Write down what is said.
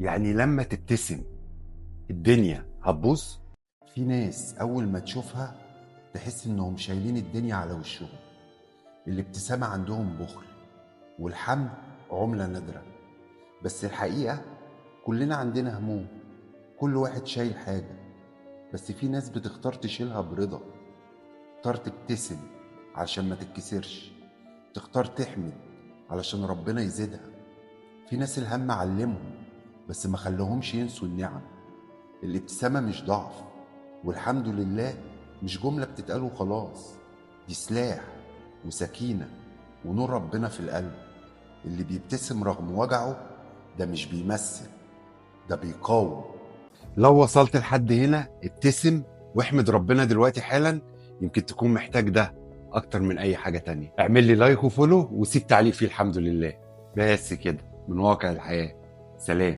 يعني لما تبتسم الدنيا هتبوظ؟ في ناس أول ما تشوفها تحس إنهم شايلين الدنيا على وشهم. الابتسامة عندهم بخل، والحمد عملة نادرة. بس الحقيقة كلنا عندنا هموم، كل واحد شايل حاجة، بس في ناس بتختار تشيلها برضا، تختار تبتسم علشان ما تتكسرش، تختار تحمد علشان ربنا يزيدها. في ناس الهم علمهم بس ما خلوهمش ينسوا النعم. الابتسامة مش ضعف، والحمد لله مش جملة بتتقال وخلاص، دي سلاح وسكينة ونور ربنا في القلب. اللي بيبتسم رغم وجعه ده مش بيمثل، ده بيقاوم. لو وصلت لحد هنا ابتسم واحمد ربنا دلوقتي حالا، يمكن تكون محتاج ده أكتر من أي حاجة تانية. اعمل لي like و follow وسيب تعليق فيه الحمد لله. بس كده من واقع الحياة. سلام.